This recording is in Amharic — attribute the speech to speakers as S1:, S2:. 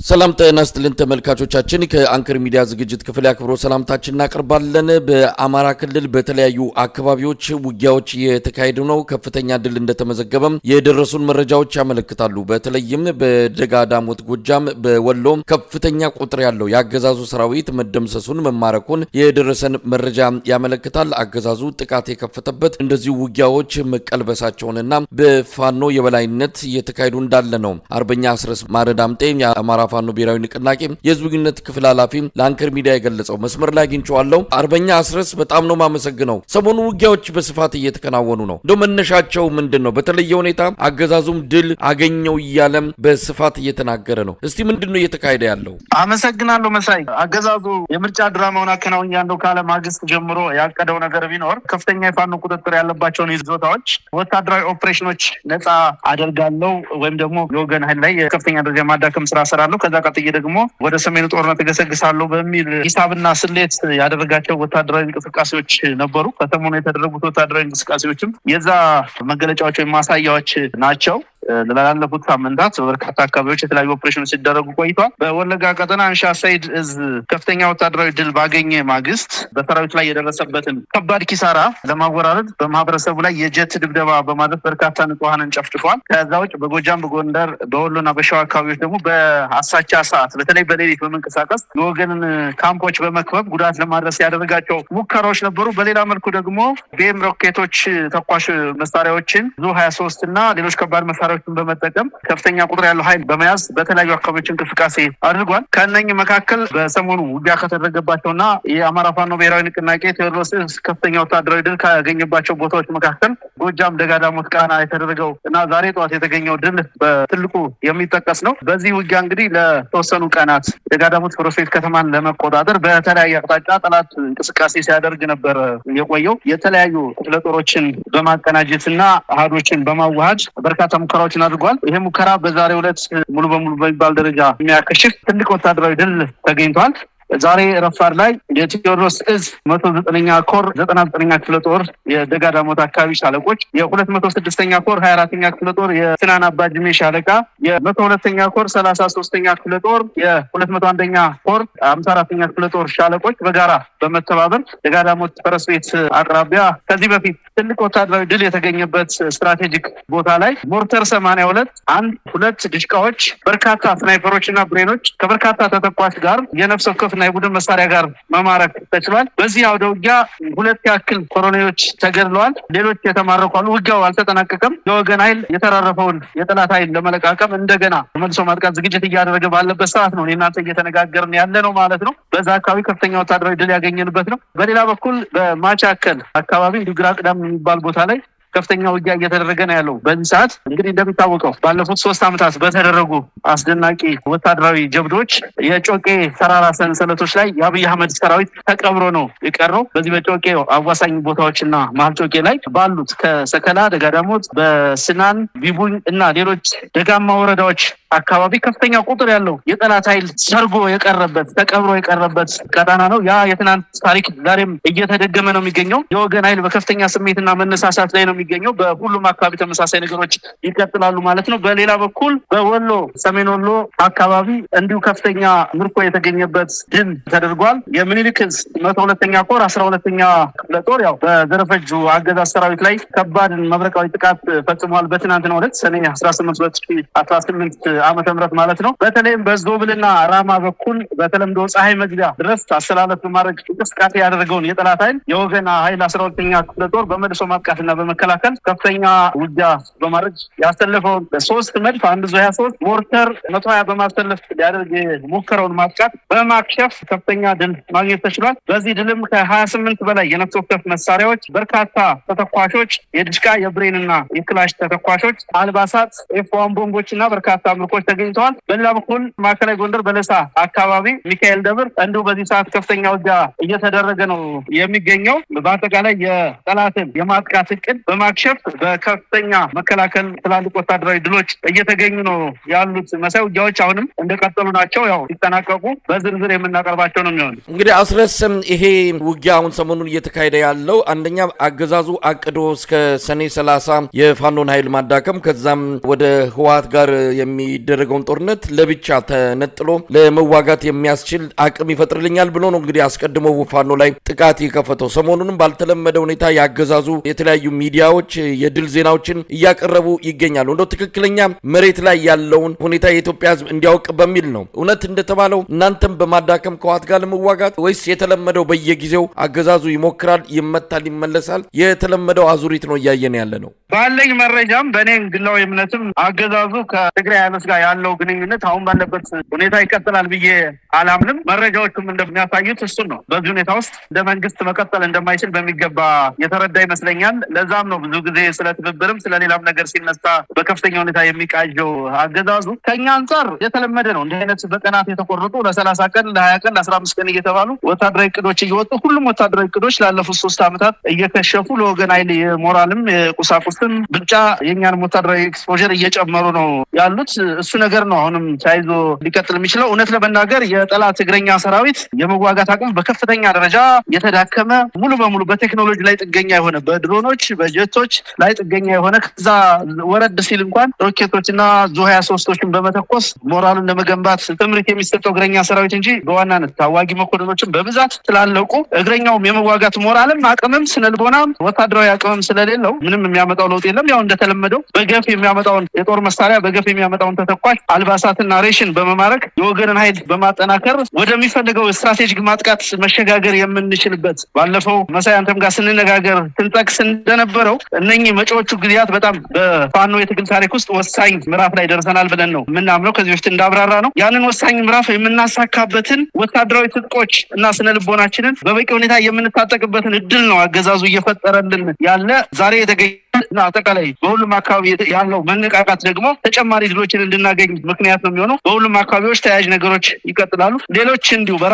S1: ሰላም ጤና ይስጥልን ተመልካቾቻችን፣ ከአንከር ሚዲያ ዝግጅት ክፍል የአክብሮት ሰላምታችን እናቀርባለን። በአማራ ክልል በተለያዩ አካባቢዎች ውጊያዎች እየተካሄዱ ነው። ከፍተኛ ድል እንደተመዘገበም የደረሱን መረጃዎች ያመለክታሉ። በተለይም በደጋ ዳሞት ጎጃም፣ በወሎ ከፍተኛ ቁጥር ያለው የአገዛዙ ሰራዊት መደምሰሱን መማረኩን የደረሰን መረጃ ያመለክታል። አገዛዙ ጥቃት የከፈተበት እንደዚሁ ውጊያዎች መቀልበሳቸውንና በፋኖ የበላይነት እየተካሄዱ እንዳለ ነው። አርበኛ አስረስ ማረ ዳምጤ የአማራ ፋኖ ብሔራዊ ንቅናቄ የህዝብ ግንኙነት ክፍል ኃላፊ ለአንከር ሚዲያ የገለጸው መስመር ላይ አግኝቼዋለሁ። አርበኛ አስረስ፣ በጣም ነው ማመሰግነው። ሰሞኑ ውጊያዎች በስፋት እየተከናወኑ ነው። እንደው መነሻቸው ምንድን ነው? በተለየ ሁኔታ አገዛዙም ድል አገኘው እያለም በስፋት እየተናገረ ነው። እስቲ ምንድን ነው እየተካሄደ ያለው?
S2: አመሰግናለሁ መሳይ። አገዛዙ የምርጫ ድራማውን አከናውኛለሁ ካለ ማግስት ጀምሮ ያቀደው ነገር ቢኖር ከፍተኛ የፋኖ ቁጥጥር ያለባቸውን ይዞታዎች ወታደራዊ ኦፕሬሽኖች ነፃ አደርጋለሁ ወይም ደግሞ የወገን ኃይል ላይ ከፍተኛ ደረጃ ማዳከም ስራ እሰራለሁ፣ ከዛ ቀጥዬ ደግሞ ወደ ሰሜኑ ጦርነት እገሰግሳለሁ በሚል ሂሳብና ስሌት ያደረጋቸው ወታደራዊ እንቅስቃሴዎች ነበሩ። ከሰሞኑ የተደረጉት ወታደራዊ እንቅስቃሴዎችም የዛ መገለጫዎች ወይም ማሳያዎች ናቸው። ላለፉት ሳምንታት በበርካታ አካባቢዎች የተለያዩ ኦፕሬሽኖች ሲደረጉ ቆይተዋል። በወለጋ ቀጠና አንሻ ሰይድ እዝ ከፍተኛ ወታደራዊ ድል ባገኘ ማግስት በሰራዊት ላይ የደረሰበትን ከባድ ኪሳራ ለማወራረድ በማህበረሰቡ ላይ የጀት ድብደባ በማድረስ በርካታ ንጹሐንን ጨፍጭፏል። ከዛ ውጭ በጎጃም፣ በጎንደር፣ በወሎና በሸዋ አካባቢዎች ደግሞ በአሳቻ ሰዓት በተለይ በሌሊት በመንቀሳቀስ የወገንን ካምፖች በመክበብ ጉዳት ለማድረስ ያደረጋቸው ሙከራዎች ነበሩ። በሌላ መልኩ ደግሞ ቢኤም ሮኬቶች፣ ተኳሽ መሳሪያዎችን፣ ዙ 23 እና ሌሎች ከባድ መሳሪያዎችን በመጠቀም ከፍተኛ ቁጥር ያለው ኃይል በመያዝ በተለያዩ አካባቢዎች እንቅስቃሴ አድርጓል። ከእነኝህ መካከል በሰሞኑ ውጊያ ከተደረገባቸውና የአማራ ፋኖ ብሔራዊ ንቅናቄ ቴዎድሮስ እዝ ከፍተኛ ወታደራዊ ድል ካገኘባቸው ቦታዎች መካከል ጎጃም ደጋዳሞት ቃና የተደረገው እና ዛሬ ጠዋት የተገኘው ድል በትልቁ የሚጠቀስ ነው። በዚህ ውጊያ እንግዲህ ለተወሰኑ ቀናት ደጋዳሞት ፈረስ ቤት ከተማን ለመቆጣጠር በተለያየ አቅጣጫ ጠላት እንቅስቃሴ ሲያደርግ ነበር የቆየው። የተለያዩ ክፍለ ጦሮችን በማቀናጀት እና አሃዶችን በማዋሃድ በርካታ ሙከራዎችን አድርጓል። ይሄ ሙከራ በዛሬው ዕለት ሙሉ በሙሉ በሚባል ደረጃ የሚያከሽፍ ትልቅ ወታደራዊ ድል ተገኝቷል። ዛሬ ረፋድ ላይ የቴዎድሮስ እዝ 109ኛ ኮር 99ኛ ክፍለ ጦር የደጋዳሞት አካባቢ ሻለቆች፣ የ206ኛ ኮር 24ኛ ክፍለ ጦር የስናን አባጅሜ ሻለቃ፣ የ102ኛ ኮር 33ኛ ክፍለ ጦር፣ የ201ኛ ኮር 54ኛ ክፍለ ጦር ሻለቆች በጋራ በመተባበር ደጋዳሞት ፈረስ ቤት አቅራቢያ ከዚህ በፊት ትልቅ ወታደራዊ ድል የተገኘበት ስትራቴጂክ ቦታ ላይ ሞርተር 82፣ አንድ ሁለት ድሽቃዎች፣ በርካታ ስናይፐሮች እና ብሬኖች ከበርካታ ተተኳሽ ጋር የነፍስ ወከፍ እና የቡድን መሳሪያ ጋር መማረክ ተችሏል። በዚህ አውደ ውጊያ ሁለት ያክል ኮሎኔሎች ተገድለዋል። ሌሎች የተማረኩ አሉ። ውጊያው አልተጠናቀቀም። የወገን ኃይል የተራረፈውን የጠላት ኃይል ለመለቃቀም እንደገና መልሶ ማጥቃት ዝግጅት እያደረገ ባለበት ሰዓት ነው እናንተ እየተነጋገርን ያለ ነው ማለት ነው። በዛ አካባቢ ከፍተኛ ወታደራዊ ድል ያገኘንበት ነው። በሌላ በኩል በማቻከል አካባቢ እንዲሁ ግራ ቅዳም የሚባል ቦታ ላይ ከፍተኛ ውጊያ እየተደረገ ነው ያለው። በዚህ ሰዓት እንግዲህ እንደሚታወቀው ባለፉት 3 ዓመታት በተደረጉ አስደናቂ ወታደራዊ ጀብዶች የጮቄ ተራራ ሰንሰለቶች ላይ የአብይ አህመድ ሰራዊት ተቀብሮ ነው የቀረው። በዚህ በጮቄ አዋሳኝ ቦታዎችና መሀል ጮቄ ላይ ባሉት ከሰከላ፣ ደጋዳሞት፣ በስናን፣ ቢቡኝ እና ሌሎች ደጋማ ወረዳዎች አካባቢ ከፍተኛ ቁጥር ያለው የጠላት ኃይል ሰርጎ የቀረበት፣ ተቀብሮ የቀረበት ቀጣና ነው። ያ የትናንት ታሪክ ዛሬም እየተደገመ ነው የሚገኘው። የወገን ኃይል በከፍተኛ ስሜትና መነሳሳት ላይ ነው የሚገኘው። በሁሉም አካባቢ ተመሳሳይ ነገሮች ይቀጥላሉ ማለት ነው። በሌላ በኩል በወሎ ሰሜን ወሎ አካባቢ እንዲሁ ከፍተኛ ምርኮ የተገኘበት ድል ተደርጓል። የምኒልክ እዝ 102ኛ ኮር 12ኛ ክፍለ ጦር ያው በዘረፈጁ አገዛዝ ሰራዊት ላይ ከባድ መብረቃዊ ጥቃት ፈጽሟል። በትናንትናው ዕለት ሰኔ 18 2018 ዓመተ ምህረት ማለት ነው። በተለይም በዞብልና ራማ በኩል በተለምዶ ፀሐይ መግቢያ ድረስ አሰላለፍ በማድረግ እንቅስቃሴ ያደረገውን የጠላት ኃይል የወገን ኃይል 12ኛ ክፍለ ጦር በመልሶ ማጥቃትና በመከላከል ከፍተኛ ውጊያ በማድረግ ያሰለፈውን 3 መድፍ፣ አንድ ዙ 23፣ ሞርተር 120 በማሰለፍ ሊያደርግ የሞከረውን ማጥቃት በማክሸፍ ከፍተኛ ድል ማግኘት ተችሏል። በዚህ ድልም ከ28 በላይ የነፍስ ወከፍ መሳሪያዎች፣ በርካታ ተተኳሾች፣ የድሽቃ፣ የብሬንና የክላሽ ተተኳሾች፣ አልባሳት፣ F1 ቦምቦች እና በርካታ ምርኮች ተገኝተዋል። በሌላ በኩል ማዕከላዊ ጎንደር በለሳ አካባቢ ሚካኤል ደብር እንዲሁ በዚህ ሰዓት ከፍተኛ ውጊያ እየተደረገ ነው የሚገኘው። በአጠቃላይ የጠላትን የማጥቃት እቅድ በመ በማክሸፍ በከፍተኛ መከላከል ትላልቅ ወታደራዊ ድሎች እየተገኙ ነው ያሉት። መሳይ፣ ውጊያዎች አሁንም እንደቀጠሉ ናቸው። ያው ሲጠናቀቁ በዝርዝር የምናቀርባቸው ነው የሚሆኑ።
S1: እንግዲህ አስረስም፣ ይሄ ውጊያ አሁን ሰሞኑን እየተካሄደ ያለው አንደኛ አገዛዙ አቅዶ እስከ ሰኔ 30 የፋኖን ኃይል ማዳከም፣ ከዛም ወደ ህወሓት ጋር የሚደረገውን ጦርነት ለብቻ ተነጥሎ ለመዋጋት የሚያስችል አቅም ይፈጥርልኛል ብሎ ነው እንግዲህ አስቀድሞ ፋኖ ላይ ጥቃት የከፈተው። ሰሞኑንም ባልተለመደ ሁኔታ ያገዛዙ የተለያዩ ሚዲያዎች የድል ዜናዎችን እያቀረቡ ይገኛሉ። እንደው ትክክለኛ መሬት ላይ ያለውን ሁኔታ የኢትዮጵያ ህዝብ እንዲያውቅ በሚል ነው። እውነት እንደተባለው እናንተም በማዳከም ከህወሓት ጋር ለመዋጋት ወይስ የተለመደው በየጊዜው አገዛዙ ይሞክራል፣ ይመታል፣ ይመለሳል፣ የተለመደው አዙሪት ነው እያየን ያለ ነው?
S2: ባለኝ መረጃም በእኔ ግላዊ እምነትም አገዛዙ ከትግራይ ኃይሎች ጋር ያለው ግንኙነት አሁን ባለበት ሁኔታ ይቀጥላል ብዬ አላምንም። መረጃዎቹም እንደሚያሳዩት እሱን ነው። በዚህ ሁኔታ ውስጥ እንደ መንግስት መቀጠል እንደማይችል በሚገባ የተረዳ ይመስለኛል። ለዛም ነው ብዙ ጊዜ ስለ ትብብርም ስለ ሌላም ነገር ሲነሳ በከፍተኛ ሁኔታ የሚቃዠው አገዛዙ። ከኛ አንጻር የተለመደ ነው። እንዲህ አይነት በቀናት የተቆረጡ ለ30 ቀን፣ ለ20 ቀን፣ ለ15 ቀን እየተባሉ ወታደራዊ እቅዶች እየወጡ ሁሉም ወታደራዊ እቅዶች ላለፉት 3 ዓመታት እየከሸፉ ለወገን ኃይል የሞራልም የቁሳቁስም ብልጫ የእኛንም ወታደራዊ exposure እየጨመሩ ነው ያሉት። እሱ ነገር ነው አሁንም ተያይዞ ሊቀጥል የሚችለው። እውነት ለመናገር የጠላት እግረኛ ሰራዊት የመዋጋት አቅሙ በከፍተኛ ደረጃ የተዳከመ፣ ሙሉ በሙሉ በቴክኖሎጂ ላይ ጥገኛ የሆነ፣ በድሮኖች በጀቶች ላይ ጥገኛ የሆነ፣ ከዛ ወረድ ሲል እንኳን ሮኬቶችና ዙ 23ቶችን በመተኮስ ሞራሉን ለመገንባት ትምህርት የሚሰጠው እግረኛ ሰራዊት እንጂ በዋናነት ታዋጊ መኮንኖችን በብዛት ስላለቁ እግረኛውም የመዋጋት ሞራልም አቅምም ስነልቦናም ወታደራዊ አቅምም ስለሌለው ምንም የሚያመጣው ለውጥ የለም። ያው እንደተለመደው በገፍ የሚያመጣውን የጦር መሳሪያ፣ በገፍ የሚያመጣውን ተተኳሽ፣ አልባሳትና ሬሽን በመማረክ የወገንን ኃይል በማጠናከር ወደሚፈልገው strategic ማጥቃት መሸጋገር የምንችልበት፣ ባለፈው መሳይ አንተም ጋር ስንነጋገር ስንጠቅስ እንደነበረው እነኚህ መጪዎቹ ጊዜያት በጣም በፋኖ የትግል ታሪክ ውስጥ ወሳኝ ምዕራፍ ላይ ደርሰናል ብለን ነው የምናምነው። ከዚህ በፊት እንዳብራራ ነው ያንን ወሳኝ ምዕራፍ የምናሳካበትን ወታደራዊ ትጥቆች እና ስነ ልቦናችንን በበቂ ሁኔታ የምንታጠቅበትን እድል ነው አገዛዙ እየፈጠረልን ያለ። ዛሬ የተገኘ እና አጠቃላይ በሁሉም አካባቢ ያለው መነቃቃት ደግሞ ተጨማሪ ድሎችን እንድናገኝ ምክንያት ነው የሚሆነው። በሁሉም አካባቢዎች ተያያዥ ነገሮች ይቀጥላሉ። ሌሎች እንዲሁ በራስ